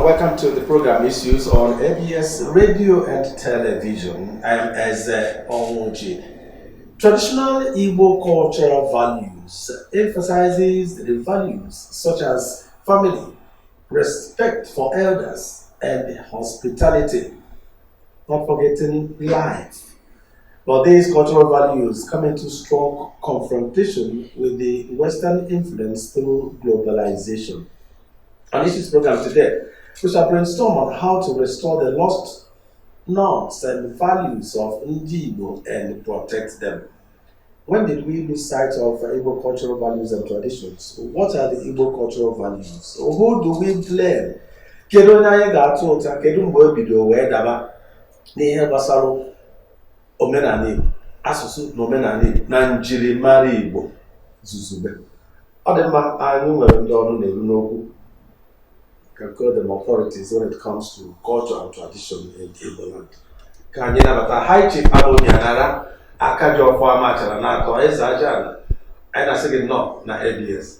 And welcome to the program Issues on ABS Radio and Television. I am Eze Onwuji. Traditional Igbo cultural values emphasizes the values such as family, respect for elders, and hospitality, not forgetting life. But these cultural values come into strong confrontation with the Western influence through globalization. On this program today, we shall brainstorm on how to restore the lost norms and values of Ndi Igbo and protect them. When did we lose sight of Igbo cultural values and traditions? What are the Igbo cultural values? Who do we blame? Kedu onye anyị ga-atụ ụta? Kedu mgbe o bido wee daba n'ihe gbasara omenala Igbo, asụsụ na omenala Igbo na njirimara Igbo zuzugbe? Ọ dị mma, anyị nwere ndị ọnụ na-eru n'okwu, can call them authorities when it comes to culture and tradition in Igbo land. Ka anyị nabata High Chief Amobi Anara, aka ji ọfọ amachara na-atọ eze aja ala. Anyị na-asị gị nnọọ na ABS.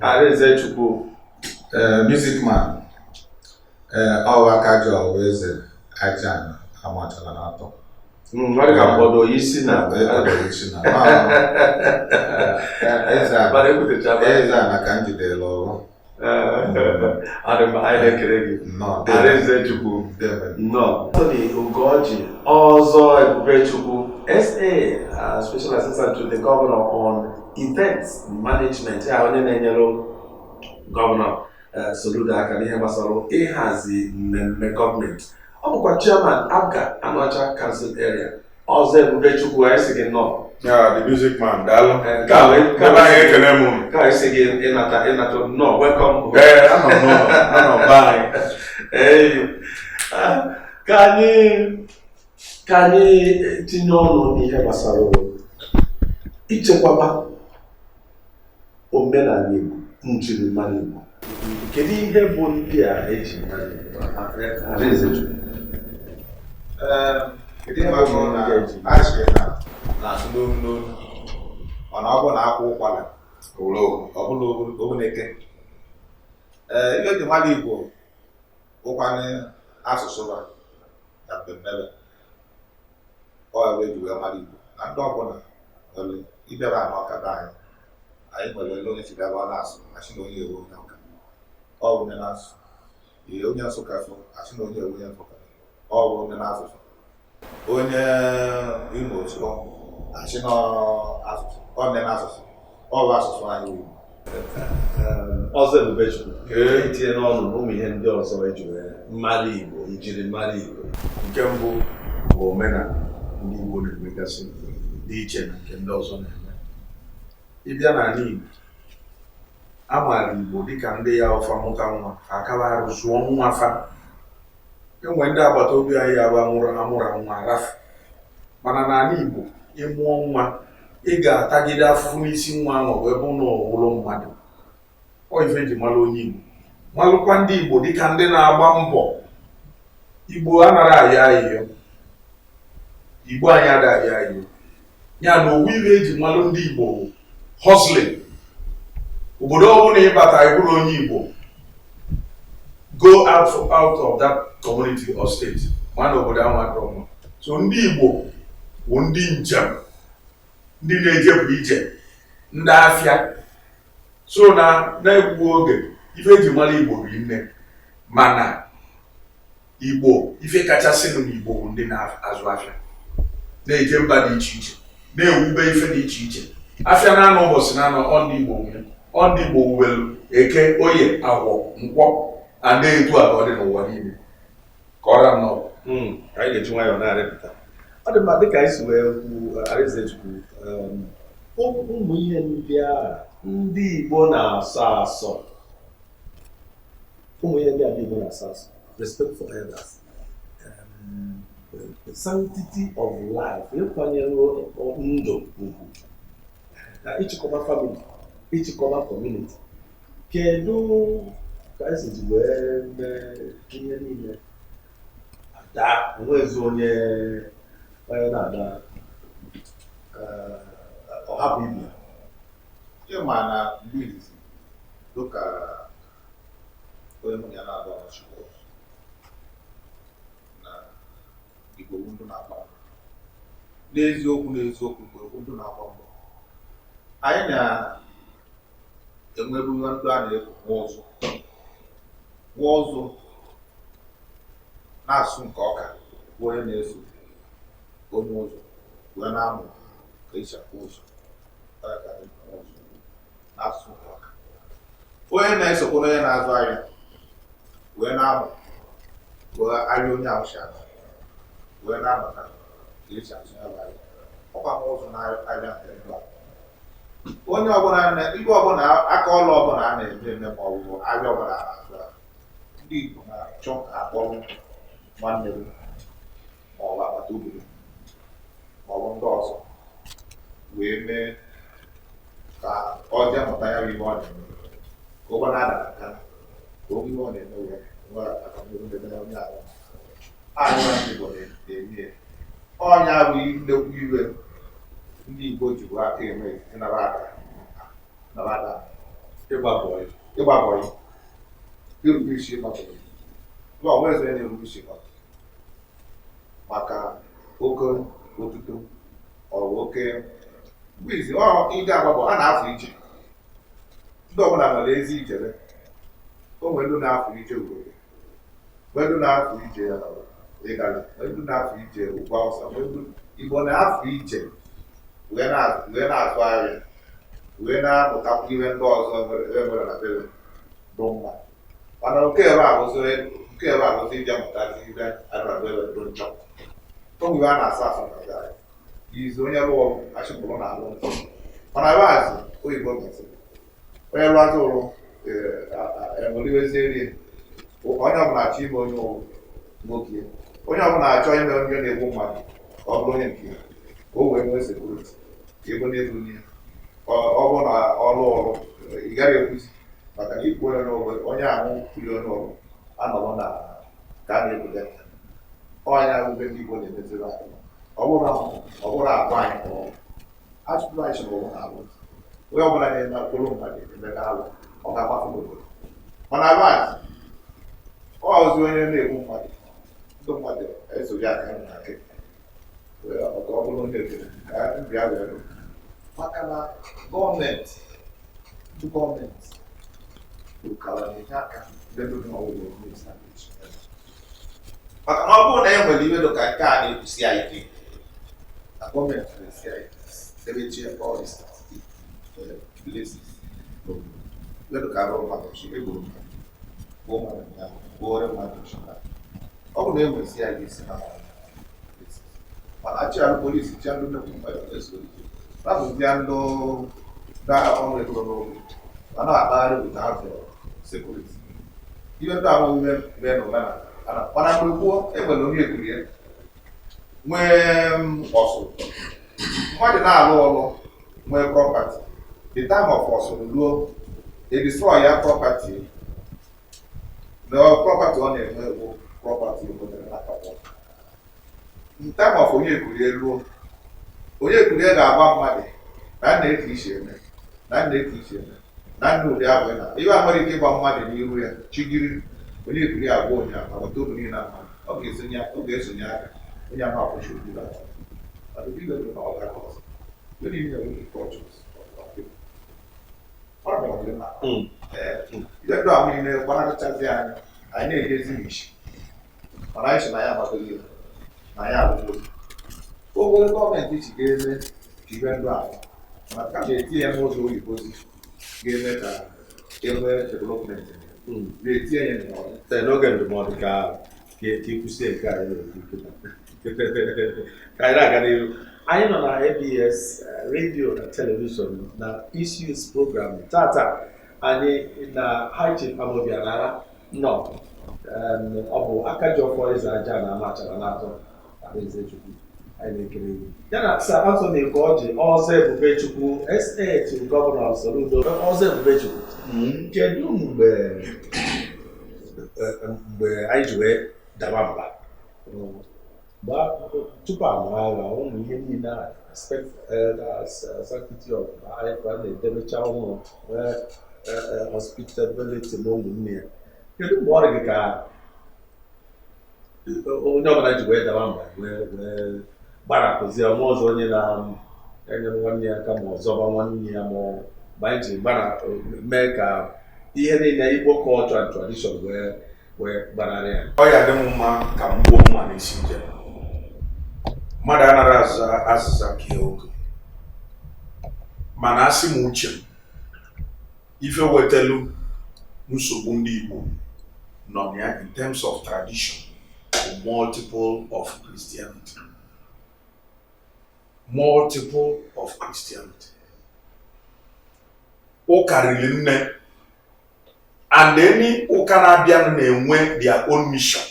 Arinze Chukwu. Music man, ọ aka ji ọwụ eze aja amachala na atọ. Ọ dị ka mkpọdo isi na Ekpọdoro isi na eze a. Mana ekwutecha. Eze a na ka m jidere ọrụ. Ọ dị mma, anyị na-ekele gị. Nnọọ. Arinze Chukwu. Deme. Nnọọ. Anthony Ugoji Ọzọ Ebubechukwu, SA, Special Assistant to the Governor on Events Management, ya onye na-enyere Gọvanọ Soludo aka n'ihe gbasara ịhazi mmemme gọọmenti. Ọ bụkwa Chairman APGA Anaocha Council Area. Ọzọ Ebubechukwu, anyị sị gị nnọọ. Yeah, the music man, daalụ. Nke a Ebe anyị, ekele m unu. Nke a isi gị ịnata nnọọ, welcome. Ee, anọ m n'ụlọ, anọ m be anyị. Ee, ka anyị tinye ọnụ n'ihe gbasara ichekwaba omenala Igbo, njirimara Igbo. Kedu ihe bụ ndị a eji mara Igbo? Adaeze Chukwu. Kedu ihe bụ na achị na na-asụ n'olu n'olu, mana ọ bụrụ na akwa ụkwara Ụlọ. ọ bụla ogbuneke. Ee, ihe eji mara Igbo bụkwanụ asụsụ ha na mmemme ọ ebe eji wee mara Igbo na ndị ọbụla nwere ịbịaba n'ọka be anyị. Anyị nwere ele onye si bịaba, ọ na-asụ, asị na onye ewe onye Ọka, ọ bụ onye na-asụ ihe. Onye Nsụka sụ, asị na onye ewe onye Nsụka, ọ bụ onye na-asụsụ. Onye Imo sụọ, asị na asụsụ ọ nne na-asụsụ, ọ bụ asụsụ anyị bụ Igbo. Ọzọ Ebubechukwu, Ee. itinye n'ọnụ na ụmụ ihe ndị ọzọ eji wee mara Igbo, njirimara Igbo. Nke mbụ bụ omenala ndị Igbo na-emegasị dị iche na nke ndị ọzọ na-eme. Ịbịa n'ala Igbo, a maara Igbo dịka ndị ya ọfa mụta nwa, fa akaba arụ zụọ nwa fa. Enwe ndị agbata obi anyị ya bụ amụrụ amụrụ nwa arafu, mana n'ala Igbo, ịmụọ nwa, ị ga-atagide afụfụ n'isi nwa ahụ wee bụ na ọwụlụ mmadụ. Ọ ife eji mara onye Igbo, malụkwa ndị Igbo dịka ndị na-agba mbọ. Igbo anaghị ayọ ayịyọ. Igbo anyị adaghị ayọ ayịyọ, ya na owu ibe eji malụ ndị Igbo bụ hustling. Obodo ọbụla ịbata, ịbụrụ onye Igbo, go out of that community or state, mana obodo ahụ adịrọ mma. So ndị Igbo bụ ndị njem, ndị na-ejepụ ije, ndị afịa. So na na-egbu oge, ife eji mara Igbo ri nne, mana Igbo, ife kachasịnụ n'Igbo bụ ndị na-azụ afịa, na-eje mba dị iche iche, na-ewube ife dị iche iche. Afịa na-anọ ụbọchị na-anọ, ọ ndị Igbo nwe, ọ ndị Igbo wuwelu Eke, Oye, Agwọ, Nkwọ, ana etu a ka ọ dị n'ụwa niile ka ọ ra nnọọ. Anyị ga-eji nwayọọ na-arịpụta. Ọ dị mma, dịka anyị si wee kwu, Arinzechukwu, ụmụ ihe ndị a ndị Igbo na-asọ asọ, ụmụ ihe ndị a ndị Igbo na-asọ asọ, respect for elders, sanctity of life, ịkwanyere ndụ ugwu, na ịchịkọba family, ịchịkọba community, kedu ka anyị si ji wee mee ihe niile ada onwezi onye na-ada, ọ hapụ ibi ya? Ịma na mgbe izizi dịka Onye mụ na ya na-abụ ọchịkwa na Igbo bụ ndụ na-agba mbọ. N'eziokwu n'eziokwu, Igbo bụ ndụ na-agba mbọ. Anyị na-enwebu ihe ndụ a na-ekwu nwa ụzụ, nwa ụzụ na-asụ nke ọka bụ onye na-eso onye ụzụ wee na-amụ ka esi akpụ ụzụ. Ọ ya ka anyị nwa ụzụ na-asụ nke ọka, onye na-esokwa onye na-azụ ahịa wee na-amụ wee ahịa onye ahụ si aga wee na-amụta ka esi azụ ya bụ ahịa. Ọkwa nwa ụzụ na-ahịa ebe a, onye ọbụla ibe ọbụla, aka ọlụ ọbụla a na-eme eme ma ọ bụ ahịa ọbụla a na-azụ ahịa, ndị Igbo na-achọ ka akpọrọ nwanne m ma ọ bụ agbata obi m ma ọ bụ ndị ọzọ wee mee ka ọ jee mụta ya bụ ihe ọ na-eme, ka ụgbọ na-ada aka, ka onye ihe ọ na-eme wee nwee agamnihu n'ebe onye ahụ. Anyị nwa ndị Igbo na-eme ya. Ọnya bụ nnekwu iwe ndị Igbo ji bụ aka eme nara ada nara ada. Ịgba bọyị. Ịgba bọyị, irube isi ịgba bọyị. Mba, onwe eze na-erube isi ịgba bọyị maka oke otuto ọ bụ oke mgbe izi ọ ịga agba bọyị a na-afụ ije. Ndị ọbụla nwere ezi ijere. O nwere ndị na-afụ ije ugboro, nwee ndị na-afụ ije ịgala, nwee ndị na-afụ ije ugwu Awụsa, nwee ndị Igbo na-afụ ije wee na-azụ ahịa wee na-amụtakwa ihe ndị ọzọ nwere na bebe bụ mma. Mana nke ebe a bụzi nke ebe a bụzi ije mụtazi ihe adịra bebe dị njọ. O nwere a na-asa asụ na be anyị izu onye rụọ ọrụ achịpụrụ na alụ ntọ, mana ebe azụ oyibo gasịrị onye rụọ azụ ụrụ enweriwezie rie. Onye ọbụla achọ ime onye ụrụ nwoke, onye ọbụla achọ ime onye na-egbu mmadụ ka ọ bụrụ onye nke ya, ka o wee nwee sekuriti ego na-egbu ya. Ọ bụrụ na ọrụ ọrụ ị gaghị ekwuzi maka na ikwu onye n'ogbe onye ahụ kwuri onye ọrụ anọrọ na ka a na-ebuga ọnya ube ndị Igbo na-emeziri anyị. Ọ bụrụ agwa anyị ka ọ achụpụrụ anyị chọrọ ụwa na-alụ onye ọbụla na-eme mkpụrụ mmadụ emega alụ, ọ ga-agbafu n'obodo. Mana abaz ọzi onye na-egbu mmadụ, ndị mmadụ esoghị aka na akị ka ọ bụrụ onye ekele ka ndị a wee maka na gọọmenti, ndị gọọmenti rụkara na-enye aka ndị ndị n'ọwụwa. Maka na ọ bụrụ na e nwere iwe dị ka nke a na-ekwusi anyị ike na gọọmenti na-esi anyị debechie all the statistics places iwe dị ka arụ mmadụ chi egburu mmadụ gbuo mmadụ ya gbuore mmadụ chi. Ọ bụrụ na e nwere si anyị esi na mana achịalụ polisi chialụ nnukwu mmadụ na-eso ike rapụzia ndị na ọrụ ego n'oge ma na-akpagharị without security. Ihe ndị ahụ mee mee na omenala, mana mgbe gboo e nwere onye ekurie nwee ọsụ mmadụ na-alụ ọrụ nwee property. The time of ọsụ ruo, e destroy ya property na property ọ na-enwe bụ property nwetara n'aka. In time of onye ekurie ruo, onye ekurie ga-agba mmadụ na nna eke isi eme na nna eke isi eme na nna ụdị abụghị na ihe a nwere ike ịgba mmadụ n'iru ya chigiri onye ekurie abụọ onye agbata obi niile mmadụ ọ ga-esonye ọ ga-esonye aka onye ama akwụchi obi na mana obi dị na ọ ga ọzọ ndị niile nwere cultures of our people. Ọ bụ na ihe ndị ahụ niile gbanarịchazi anyị, anyị na-ejezi n'isi, mana anyị sị na ya amaghị ihe na ya abụghị obere gọọmenti ji ga-eme ka ihe ndụ ahụ, mana ka ga-etinye ya n'ụzọ oyibo zi ga-eme ka e nwee development na-etinye ya n'ọrụ. Site n'oge ndụmọdụ ka ka ịkwụsị nke anyị na-ekwu kịta. Ka anyị na-aga n'ihu, anyị nọ na ABS redio na telivishọn na Issues program. Tata anyị na High Chief Amobi Anara nọ. Ọ bụ Akajiọfọ Eze Aja na Amachara na-atọ Adaeze Chukwu. Anyị na-ekele gị ya na Sir Anthony Ugorji, Ọzọ Ebubechukwu, SA to Governor Soludo. Ọzọ Ebubechukwu, kedu mgbe mgbe anyị ji wee daba mba mgbe tupu a mụọ agha? Ụmụ ihe niile a, respect for elders, sanctity of life, a na-edebecha ụmụ nwee hospitability na ụmụnne ya. Kedu mgbe ọ dị gị ka onye ọbụla ji wee dawa mba wee gbarapụzie ọnwa ọzọ, onye na-enyere nwanne ya aka ma ọ zọba nwanne ya, ma ọ mgbe anyị ji gbara mee ka ihe niile Igbo culture and tradition wee gbanarị ya? Ọ ya dị m mma ka m gbuo mma n'isi njem. Mmadụ anaghị aza azịza kee oge, mana asị m uche m, ife wetelu nsogbu ndị Igbo nọ na ya in terms of tradition bụ multiple of Christianity, multiple of Christianity. Ụka riri nne, and any ụka na-abịanụ na-enwe their own mission.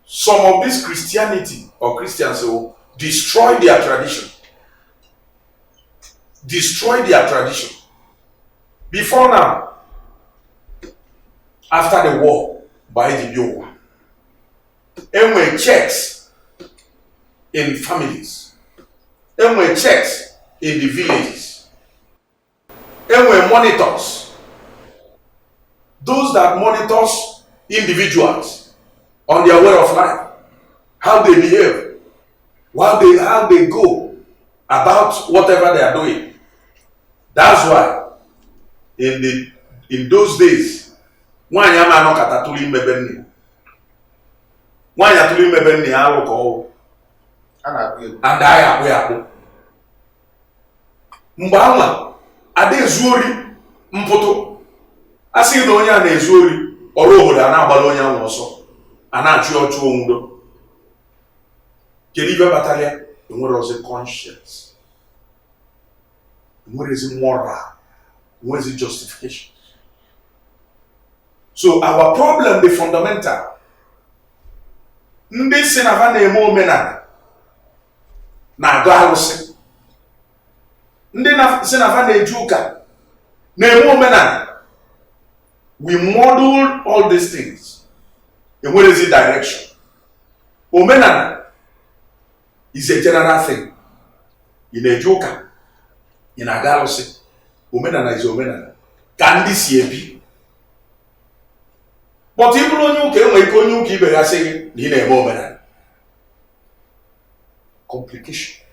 Some of this Christianity or Christians will destroy their tradition, destroy their tradition. Before now, after the war, mgbe anyị ji bịa ụwa, enwe checks in families, enwe checks in the villages, enwe monitors, those that monitors individuals on their way of life, how they behave, how they go about whatever they are doing. That's why in those days, nwaanyị ama anọkọta tụrụ imebe nne ya. Nwaanyị atụrụ imebe nne ya, alụ ka ọwụ. A na-akpụ egwu. And anyị akpụ ya akpụ. Mgbe anwa ada ezu ori mpụtụ, a sị na onye a na-ezu ori, ọrụ obodo a na-agbala onye ahụ ọsọ, a na-achụ ya ọchụ onwudo. Kedu ife kpatara ya? Enwere ozi conscience, enwerezi moral, enwerezi justification. So our problem, the fundamental, ndị si na ha na-eme omenala na-agụ alụsị, ndị si na ha na-eje ụka na-eme omenala, we model all these things. Enwerezi direction. Omenala is a general thing. Ị na-eje ụka, ị na-aga alụsị, omenala is omenala ka ndị si ebi. But ị bụrụ onye ụka, enwere ike onye ụka ibe ya sị gị na ị na-eme omenala. Complication.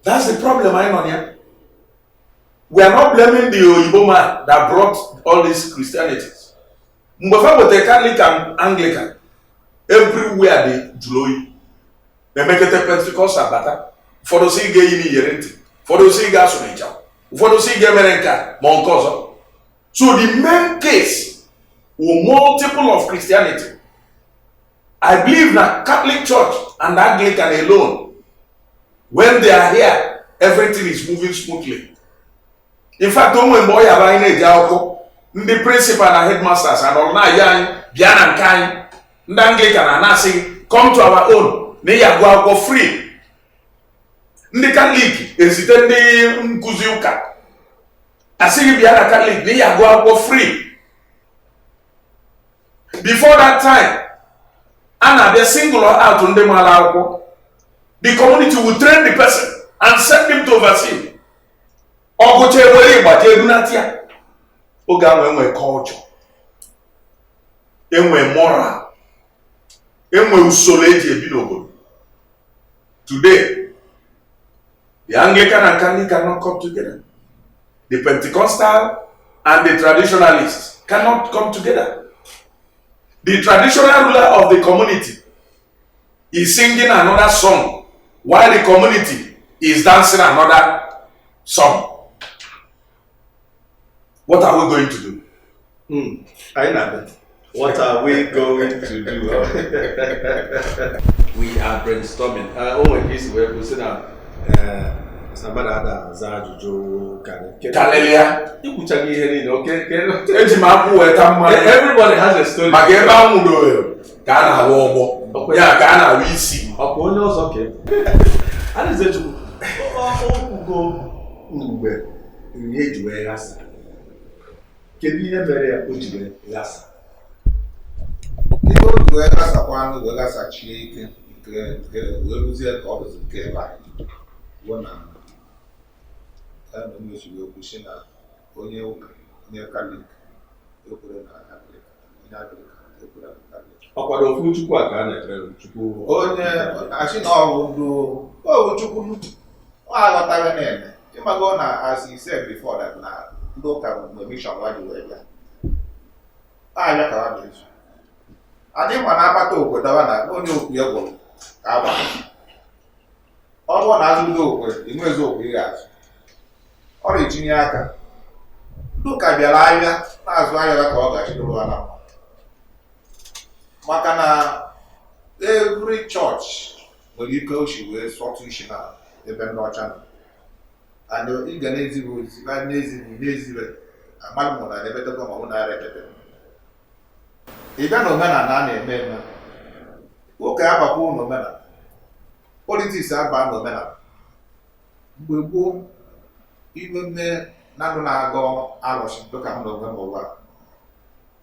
That's the problem anyị nọ na ya. We are not blaming the oyibo man that brought all these Christianities. Mgbe fa wetara Catholic and Anglican, everywhere dị jụrụ oyi. Emekete Pentecostal bata, ụfọdụ sị ị ga-eyi n'iyeri ntị, ụfọdụ sị ị ga-asụ n'ịcha, ụfọdụ sị ị ga-emere nke a ma nke ọzọ. So the main case were multiple of Christianity. I believe that Catholic Church and Anglican alone, when they are here, everything is moving smoothly. In fact, o nwere mgbe ọ ya bụ anyị na-eji akwụkwọ, ndị principal na headmasters anọrọ na-ayọ anyị bịa na nke anyị. Ndị Anglican na na-asị gị, "Come to our own," na ị agụ akwụkwọ free. Ndị Catholic ezite ndị nkụzi ụka, asị gị bịa na Catholic na ị agụ akwụkwọ free. Before that time, a na-abịa single out ndị maara akwụkwọ. The community will train the person and send him to overseas. Ọgụcha, ewere ịgba jee edunata ya. Oge ahụ enwe culture, enwe moral, enwe usoro eji ebi n'obodo. Today, the Anglican and Catholic cannot come together. The Pentecostal and the traditionalists cannot come together. The traditional ruler of the community is singing another song while the community is dancing another song. What are we going to do? Anyị na-abịa. What are we going to do? We are brainstorming. O nwere ka isi wee kwụsị na sị na mmadụ ada aza ajụjụ karị. Karịrịa. Ikwuchaghị ihe niile. Okay, Eji m akwụ wee ta mmanụ. Everybody has a story. Maka ebe a nwụdoro ka a na-awa ọgbọ ya, ka a na-awa isi. Ọkwa onye ọzọ ka ị Adaeze Chukwu okwugo mgbe nri eji wee ghasa. Kedu ihe mere ya o ji wee ghasa? Ihe o ji wee ghasakwa anụ wee ghasachie ike nke wee rụzie ka ọ bụzi nke ebe anyị bụ na ebe m esi wee kwụsị na onye ụka, onye Katọlik. Ekwere na Anglican, onye Anglican ekwere na Katọlik. Ọkwado ofu Chukwu a ka a na-ekpere Chukwu. Onye asị na ọwụ ndụ ọwụ Chukwu ọ aghọtara na-eme ịmago na, as he said before, that na ndị ụka mgbe mission wa ji wee bịa ahịa ka ha na-ezu adị ma na-akpata okwe dawa na onye okwu ya gwụrụ ka a gbara. Ọ bụrụ na azụgo okwe, inwezi okwe ị ga-azụ, ọ na-etinye aka. Ndị ụka bịara ahịa na-azụ ahịa ka ọ ga-achịdoro ha na mma, maka na every church nwere ike ochi wee sọtụ isi na ebe ndị ọcha nọ, and ị ga na-ezighị ozi na-ezighị na-ezighị amadụ mụ na ebetego ma ọ bụ nara ebete. Ị bịa na omenala a na-eme eme, ụka agbakwa n'omenala, politics aba n'omenala. Mgbe gboo, ime mme na ndụ na-agọ alụsị, dịka m na onwe m ụwa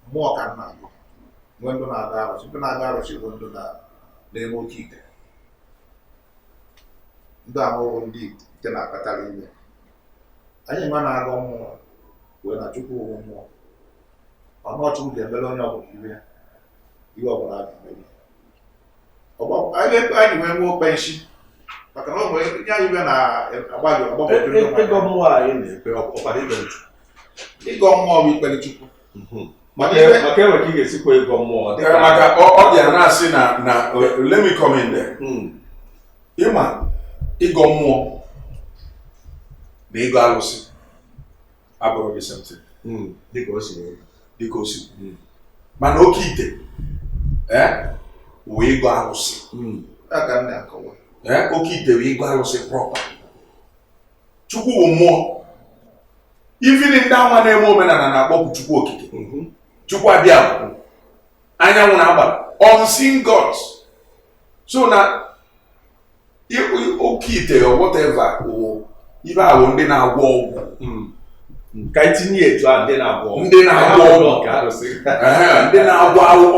mmụọ ka m na-agọ, nwee ndụ na-agọ alụsị. Ndụ na-agọ alụsị bụ ndụ na-eme oke ite, ndụ amụrụ ndị ite na-akpatara iwe. Anyị nwa na-agọ mmụọ wee na Chukwu ụwụ mmụọ ọnụọchukwu ga-emere onye ọbụla iwe iwe ọbụla a ga-emere anyị wee nwee okpe nshi, maka na o nwere nye anyị iwe na-agbagọ agbagwoju ndị mmadụ. Ịgọ mmụọ anyị na-ekpe ọkwado ikpere Chukwu. Ịgọ mmụọ bụ ikpere Chukwu. Maka maka enwe ka ị ga-esikwa ịgọ mmụọ dịka Maka ọ bịara na-asị na let me come in there. Ịma ịgọ mmụọ na ịgọ alụsị abụrụ the same thing. Dịka o si wee. Dịka o si kwu. Mana oke ite wee ịgọ alụsị. Ya ka m na-akọwa. Oke ite wee ịgọ alụsị proper. Chukwu bụ mmụọ. Even ndị ama na-eme omenala na-akpọpụ Chukwu okike. Chukwu abịa anyanwụ na-agbara unseen gods. So na oke ite or whatever wụ ibe awụ ndị na-agwọ ọgwụ. Ka anyị tinye etu a, ndị na-agwọ ọgwụ. Ndị na-agwọ ọgwụ. Nke arụsị. Ehe, ndị na-agwọ ọgwụ.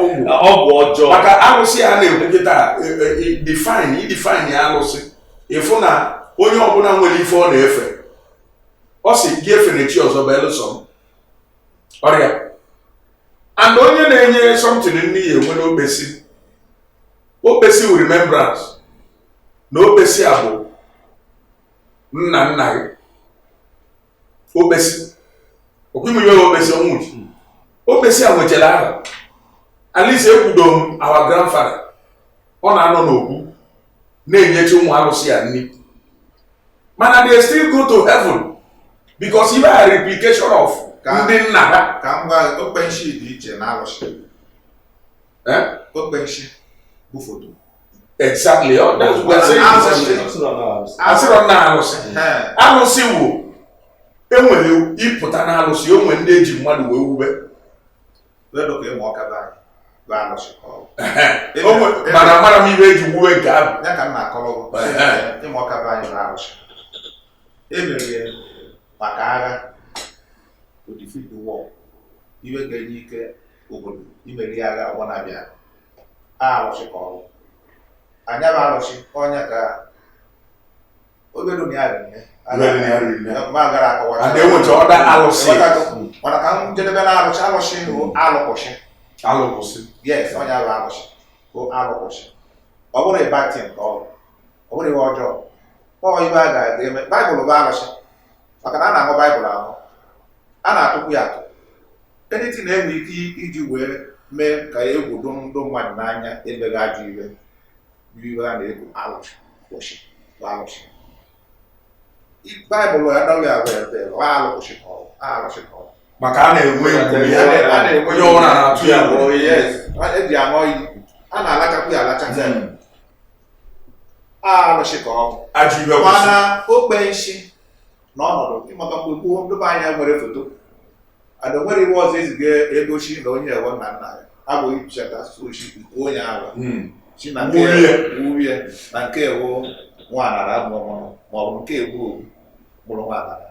Ọgwụ ọjọọ. Maka arụsị a na-ekwu kịta, define idefine ya arụsị, ịfụ na onye ọbụla nwere ife ọ na-efe, ọ sị gị efere chi ọzọ belụsọ m ọrịa, and onye na-enye something nne ya enwere okpesi, okpesi wụ remembrance na okpesi a bụ nna nna gị. Okpesi okwime iwe okpesi ọnwụ ji okpesi a nwechara aha. At least ekwudo m our grandfather, ọ na-anọ n'okwu na-enyechi ụmụ arụsị ya nri, mana they still go to heaven because ibe a replication of ndị nna ha. Ka m gwa gị, okpe nshi dị iche na alụsị. Eh? Okpe nshi bụ foto. Exactly. Oh, that's what I'm saying. Arụsị. Asịrọ nna arụsị. Ee. Arụsị wụ enwere ịpụta na arụsị, onwe ndị eji mmadụ wee wube. Wee dọka ịmụ ọka be anyị bụ alụsị ka ọ bụ. Mana amara m ibe eji wuwe nke ahụ. Ya ka m na-akọrọ gị. Ịmụ ọka be anyị bụ alụsị emere maka agha, to defeat the war, iwe ga-enye ike obodo imeri agha ọgbọ na-abịa. Alụsị ka ọ bụ anya bụ alụsị ọnya ka obere na ya riri nne. Obere na ya riri nne. Ma gara akọwa. And enwecha ọda alụsị. Mana ka m jedebe na alụsị, alụsị bụ alụkwụsị. Alụkwụsị. Yes, ọnya bụ alụsị bụ alụkwụsị. Ọ bụrụ ịba tin ka ọ bụ, ọ bụrụ ihe ọjọọ, ọ ibe a ga-eme. Baịbụl bụ alụsị, maka na a na-aṅụ baịbụl aṅụ, a na-atụkwu ya atụ. Anything na-enwe ike iji wee mee ka egwu dụ ndụ mmadụ n'anya, emeghị ajọ iwe bụ iwe a na-egwu. Alụsị kwụsị bụ alụsị. Baịbụl ya dọghị abụ ebe ọ alụkwụsị ka ọ bụ alụsị ka ọ bụ. Maka a na-enwe egwu ya. A na-enwe. Onye ọbụla na-atụ ya egwu. Oh, yes, eji aṅụ iyi, a na-alachakwu ya alacha. Alụsị ka ọ bụ. Ajọ ibe kwụsị. Mana okpe nshi na ọnọdụ ịmaka mgbe gboo, ndị be anyị nwere foto ada, nwere iwe ọzọ eziga egosi na onye ewe nna nna ya abụghị cheta oshi nke onye ahụ si na nke Wurie. wurie na nke ewu nwaanara mụrụ, maọbụ nke ewu mụrụ nwaanara.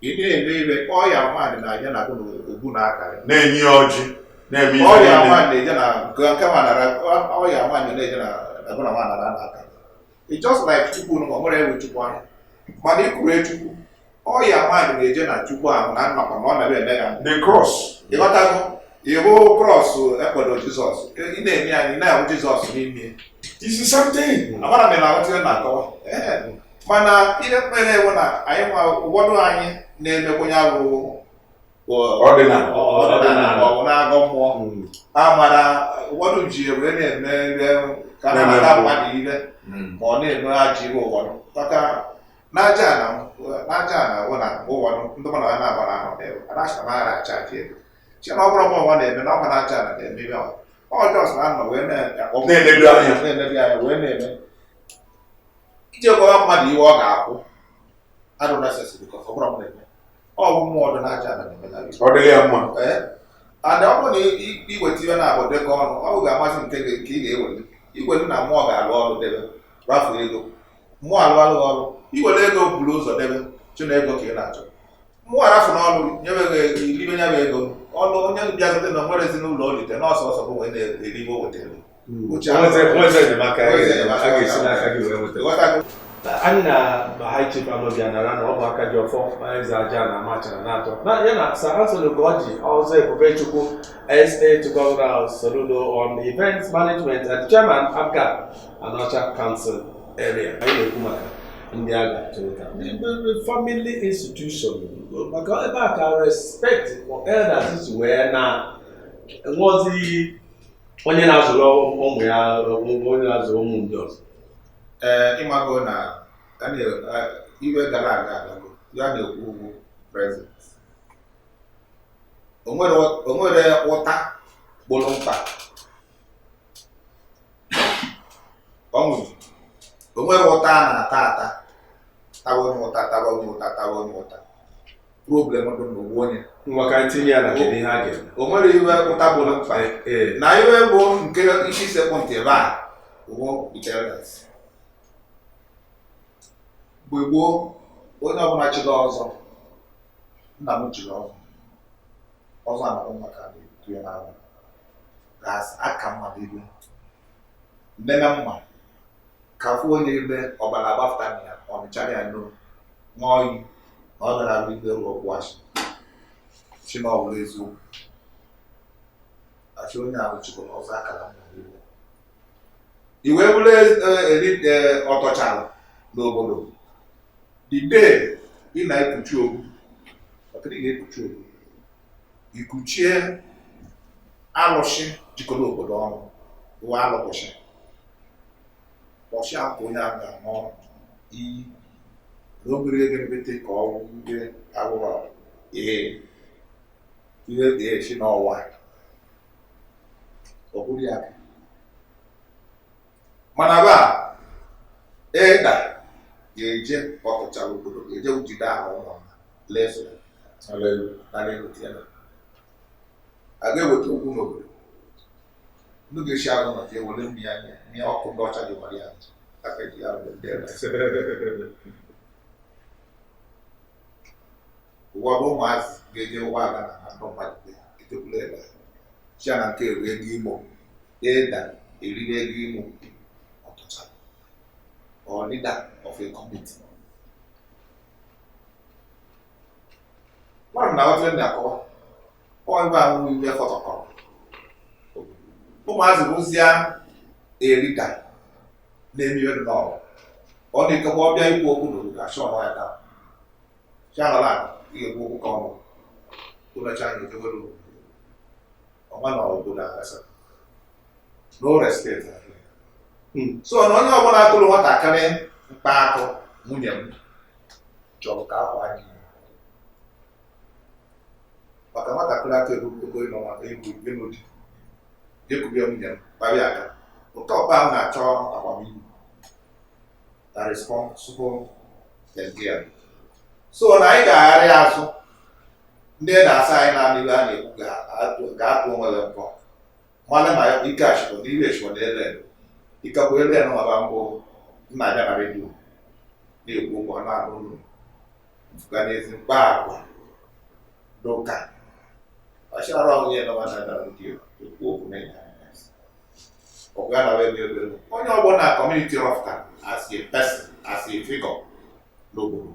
Ị na-eme iwe ọya nwaanyị na-aje na ogbu na akara. Na-enye ya ọjị, na-eme ife ọya niile. Nwaanyị na-eje na nke nwaanara, ọya nwaanyị na-eje na agụ na nwaanara na akara. It's just like Chukwu, na ọ nwere ewe Chukwu anya, mana ịkụrụ Chukwu Ọya mmadụ na-eje na Chukwu ahụ na nnọkọ na ọ na-eme ya. The cross. Ịghọtago? Ịhụ cross ekpodo Jizọs, ị na-eme anyị na-ahụ Jizọs n'ime. It's the same thing. Amara m na aghọta ihe na-akọwa. Ee, mana ihe kpere ewu na anyị nwa ụfọdụ anyị na-emekwa ya bụ Ọdịnala. ọdịnala ma ọ bụ na-agọ mmụọ amara ụfọdụ ji were na-eme ihe ka na-ata mmadụ ihe ma ọ na-eme ajọ ihe ụfọdụ maka n'aja na wụ na ụfọdụ ndị mmadụ ha na-agbara ahụ na-achị na acha aja ego chi na ọ bụrụ ọmụnwa na-eme na ọkwa na-aja na na-eme ihe ọ jọs na anọ wee na-akpọ Na-eledo anya. Na-eledo anya wee na-eme iji gwawa mmadụ iwe ọ ga-akwụ adụ necessary because ọ bụrụ m na-eme ọ bụ mmụọ dị n'aja na na-eme na Ọ dịghị ya mma. Ee, and ọ bụrụ na iweta ihe na-abụ dịka ọnụ ọ ga-amasị nke gị nke ị ga-ewere iwere na mmụọ ga-alụ ọrụ debe rafu ego mmụọ alụ alụ ọrụ iwere ego buru ụzọ debe chụ na ego ka ị na-achọ mmụọ arafu n'ọrụ nyebe gị ego iribe nya bụ ego ọnụ onye bịazite na nwere ezinụlọ olite na ọsọ ọsọ bụ wee na-eribe o wetara. Uche ahụ. Nweze enyemaka a Nweze enyemaka. ga-esi n'aka gị wee nweta. Ịghọtago? Anyị na High Chief Anobia nara na ọ bụ aka ji ọfọ eze aja na amachara na atọ na ya na Sir Anthony Ugoji Ọzọ Ebubechukwu, SA to Governor Soludo on Events Management and Chairman APGA Anaocha Council Area. Anyị na-ekwu maka ndị agha tụrụta ndị family institution maka ebe a ka respect for elders si wee na enwezi onye na-azụrụ ụmụ ya, onye na-azụrụ ụmụ ndị ọzọ. Ee, ịmago na a iwe gara aga agago ya na-ekwu ugwu present o nwere ụta gboro mkpa ọ nwụrụ o nwere ụta a na-ata ata tawa onye ụta tawa onye ụta tawa onye ụta problem dị n'ụwa onye. Ngwa, ka anyị tinye ya na kedu ihe a ga-eme. O nwere iwe ụta gboro mkpa Ee. Na iwe bụ nke isi sekpụ ntị ebe a wụ the elders. Mgbe gboo onye ọbụla chịrị ọzọ, nna m chịrị ọzọ ọzọ anọrọ maka na-etu ya n'ala ga aka mma n'ebe nnene mma ka fụ onye ebe ọbara agbafụta na ya ọnịchara ya n'o ṅụọ iyi na ọ gara alụ igbe okwu asị chi na ọbụla eziokwu achị onye ahụ chịkwara ọzọ akara mma n'ebe i wee bụrụ eri ọtọchara n'obodo. The day ị na-ekpuchi ogbu maka na ị ga-ekpuchi ogbu ikuchie alụsị jikọrọ obodo ọnụ uwe alụkwụsị kpọsị akwa onye ahụ ga-aṅụ iyi na o nwere ego ebete ka ọ ndị awụrụ ee ihe ga-esi n'ọwa ọ bụrụ ya aka mana ba ịda ga-eje ọtụchara obodo ga-eje jide ahụ ụmụ leso na na-eweta ya a ga-eweta okwu n'obodo ndị ga-esi azụ na ewere mmiri anya mmiri ọkụ ndị ọcha ji mara ya aka ji ya bụ ndị ebe ụwa bụ ụmụazị ga-eje ụwa aga na na ndụ mmadụ etekwula ebe chia na nke eru ego imo ịda eriri ego imo ọtụchara or leader of a community. Mmadụ na-aghọta na-akọwa ọ ebe ahụ ihe fọtọkọrọ ụmụazị bụzia erida na-eme ihe dị n'ọrụ ọ dị ka ọ bịa ikwu okwu n'obodo achọ ọnụ ya daa chi anọla ihe ekwu okwu ka ọnụ ụlọcha anyị edewere ọma na obodo aghasa no respect. So na onye ọbụla tụrụ nwatakịrị mkpa akụ nwunye m chọrọ ka akwa anyị maka nwatakịrị aka ebugo ịnọ maka ibu ịnụ di jekubie nwunye m kparịa aka nke ọkpa ahụ na-achọ agbamihu na responsible girl. So na anyị ga-agharị azụ ndị na-asa anyị na-anụ ibe a na-ekwu ga-atụ onwe ya mbọ mmanụ ma ike achịkwa na ire echikwa na ele ikekwe ele nọ maba mbụ nna abịa na redio na-ekwu okwu ọ na-anụ olu mfuga n'ezi mkpa agwa n'ụka ọchịara onye nọ na na redio ekwu okwu na ọgụ na wee ebe onye ọbụla na community rọfta as a person, as a figure n'obodo.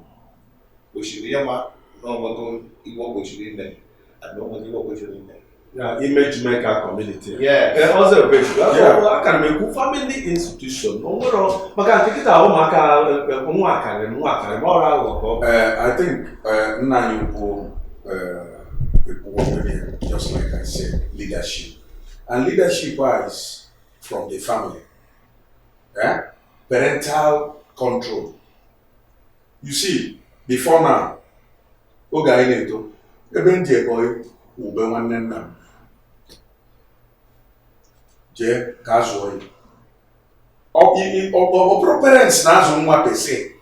Kwesịrị ihe ma na onwego igwe o kwesịrị ime and onwego igwe o kwesịrị ime. Yeah, image maker community. Yes. Ọzọ Ebechukwu, Yeah. akara m ekwu family institution, o nwere maka nke kịta ụmụaka, nwa akarị nwa akarị ma ọrụ aghụghọ ka ọ bụ. I think nna anyị ukwu ekwuwo nwere, just like I said, leadership. And leadership is from the family. Eh? Parental control. You see, before now, oge anyị na-eto, ebe m ji ebọyị ube nwanne nna m jee ka a zụọ ya. Ọ bụrụ parents na-azụ nwa per se,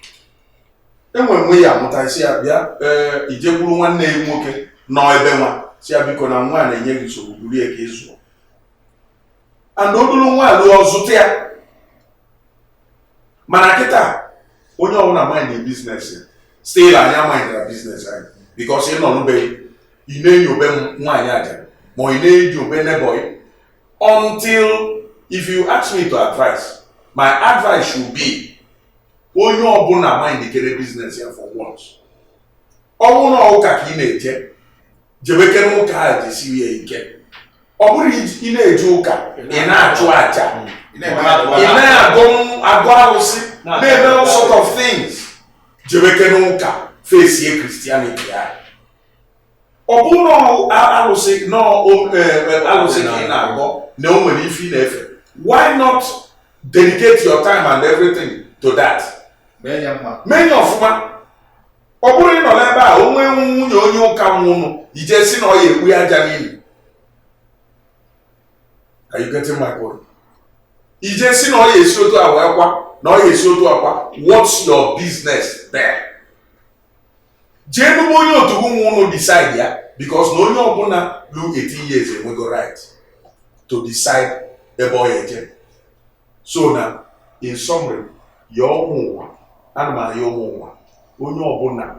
enwe nwe ya amụta isi ya bịa, ee, ijekwuru nwanne ya nwoke nọ ebe nwa si ya, biko, na nwa a na-enye gị nsogbu, buru ya ka ị zụọ. And o duru nwa lụọ, zụta ya. Mana kịta, onye ọbụla mind business ya. Still anyị amindara business anyị, because ị nọ n'ubeghị, ị na-enyobe nwaanyị aja ma ị na-enyobe neighbor gị. Until, if you ask me to advise, my advice should be onye ọbụla mind kere business ya for once. Ọ bụrụ na ụka ka ị na-eje, jebekere ụka a, jisiri ya ike. Ọ bụrụ ị na-eje ụka, ị na-achụ aja, Ị na-eme ị na-agụ agụ arụsị, na-eme all sort of things, jebekere ụka, fesie Christianity ya. Ọ bụrụ na arụsị na arụsị ka ị na-agọ, na o nwere ife ị na-efe, why not dedicate your time and everything to that? Mee ya mma. Mee ya ọfụma. Ọ bụrụ ị nọ n'ebe a, o nwee nwunye onye ụka nwụnụ, ije si na ọ ya ekpu ya aja n'ili. Are you getting my point? Ije si na ọ ya esi otu a wee kwa, na ọ ya esi otu a kwa. What's your business there? Jee n'ugbo onye otu gị nwụnụ, decide ya, because na onye ọbụla lu 18 years enwego right to decide ebe ọ ya eje. So na in summary, ya ụmụ ụwa, ana m ayọ ụmụ ụwa, onye ọbụla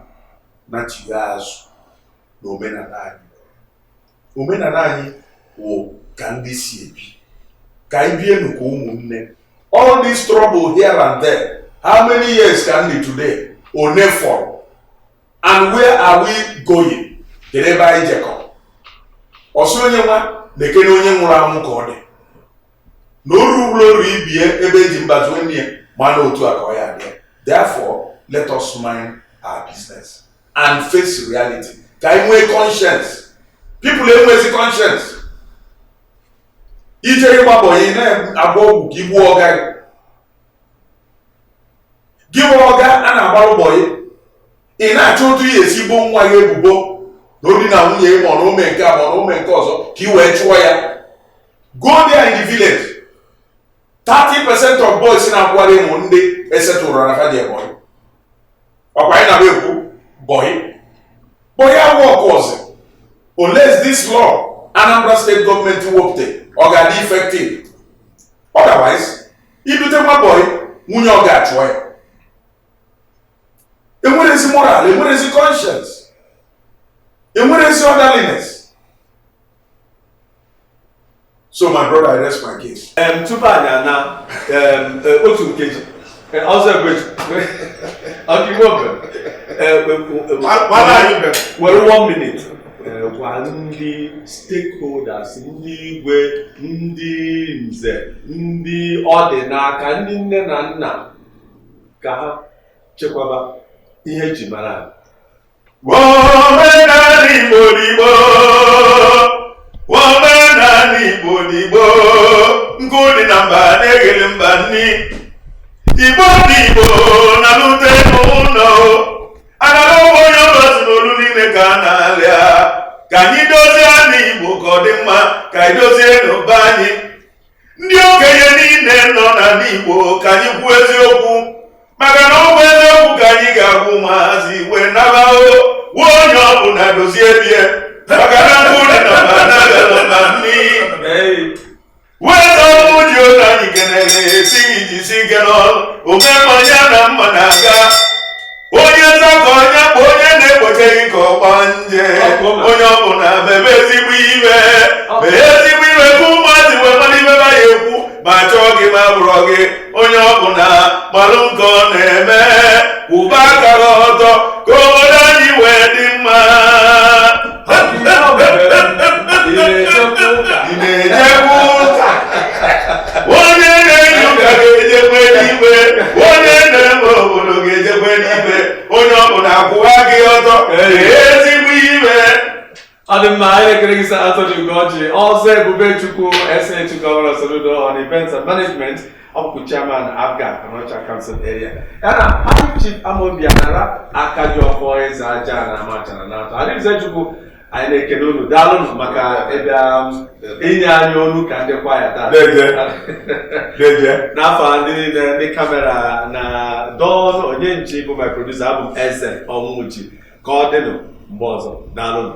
na-chigha azụ na omenala anyị. Omenala anyị wụ ka ndị si ebi, ka anyị bienu ka ụmụnne. All this trouble here and there, how many years ka ndị today one fọrọ, and where are we going? Kedu ebe anyị jekọ? Ọsị onye nwa na-ekene onye nwụrụ anwụ ka ọ dị na o ruru oru ibie ebe eji mbazu nne ya, mana otu a ka ọ ya dị. Therefore, let us mind our business and face reality, ka anyị nwee conscience. People enwezi conscience. Ije ịgba bọyị, na-agba ọgwụ ka igbuo ọga gị. Gị nwe ọga a na-agbara bọyị, ị na-achọ otu ya esi gbuo nwa ya ebubo na odi na nwunye ma ọ na ome nke a ma ọ na ome nke ọzọ, ka ị wee chụọ ya. Go there in the village, 30% of boys na-akwara ịmụ ndị esetụrụ na fa ji bọyị. Ọkwa anyị na-abịa ekwu bọyị bọyị awụ ọkụ ọzọ. Unless this law Anambra State gọọmenti wepụta, ọ ga-adị effective. Otherwise, idute nwa bọyị, nwunye ọ ga-achụọ ya. Enwerezi moral, enwerezi conscience, enwerezi orderliness. So my brother, I rest my case. Tupu anyị ana otu nkeji, ọzọ Egbechu, ọkaiwu obe, Nwanne anyị bịara. were one minute, gwa ndị stakeholders, ndị igwe, ndị nze, ndị ọ dị n'aka, ndị nne na nna, ka ha chekwaba ihe eji mara anyị. Omenala Igbo n'Igbo, omenala Igbo n'Igbo, nkụ dị na mba na-eghele mba nni. Igbo n'Igbo na lute n'ụlọ, agara ụgbọ onye ọbụla si n'olu niile ka a na-alịa. Ka anyị dozie ala Igbo ka ọ dị mma, ka anyị dozie n'ụba anyị. Ndị okenye niile nọ n'ala Igbo, ka anyị kwuo eziokwu, maka na ọ bụ eziokwu ka anyị ga-agwụ maazị wee nabao wuo. Onye ọbụla dozie bie, maka na nkụ dị na mba na-agala na nni. Weta ọnwụ ji oge anyị kenere, esighị jisi ike n'ọrụ ome mmanya na mma na-aga. Onye nzakọ onye bụ onye na-egbocheghị ka ọ gbaa nje. Onye ọbụla mebe ezigbo iwe, mee ezigbo iwe, ka ụmụazị wee mara ibe ba ya ekwu ma chọọ gị ma bụrụ gị. Onye ọbụla malụ nke ọ na-eme, kwụba aka gị ọtọ ka obodo. mma. Ị na-ejekwa ụka? Ị na-ejekwa ụka? Onye na-eji ụka ga-ejekwe n'ikpe, onye na-eme obodo ga-ejekwe n'ikpe, onye ọbụla akwụwa gị ọtọ ezigbo ime. Ọ dị mma, anyị na-ekele gị, Sir Anthony Ugoji, Ọzọ Ebubechukwu SH, Governor Soludo on Events and Management, ọbụkwu Chairman APGA Anaocha Council Area, ya na High Chief Amobi Anara Akajiọfọ, Eze Aja na Amachara na atọ Adịze Chukwu. Anyị na-ekele unu, daalụnụ maka ịbịa inye anyị olu ka ndị kwaya taa. Deje. Deje. N'afọ ndị niile, ndị camera na Don Onyenchi bụ my producer, abụ m Eze Ọnwụchi. Ka ọ dịnụ mgbe ọzọ, daalụnụ.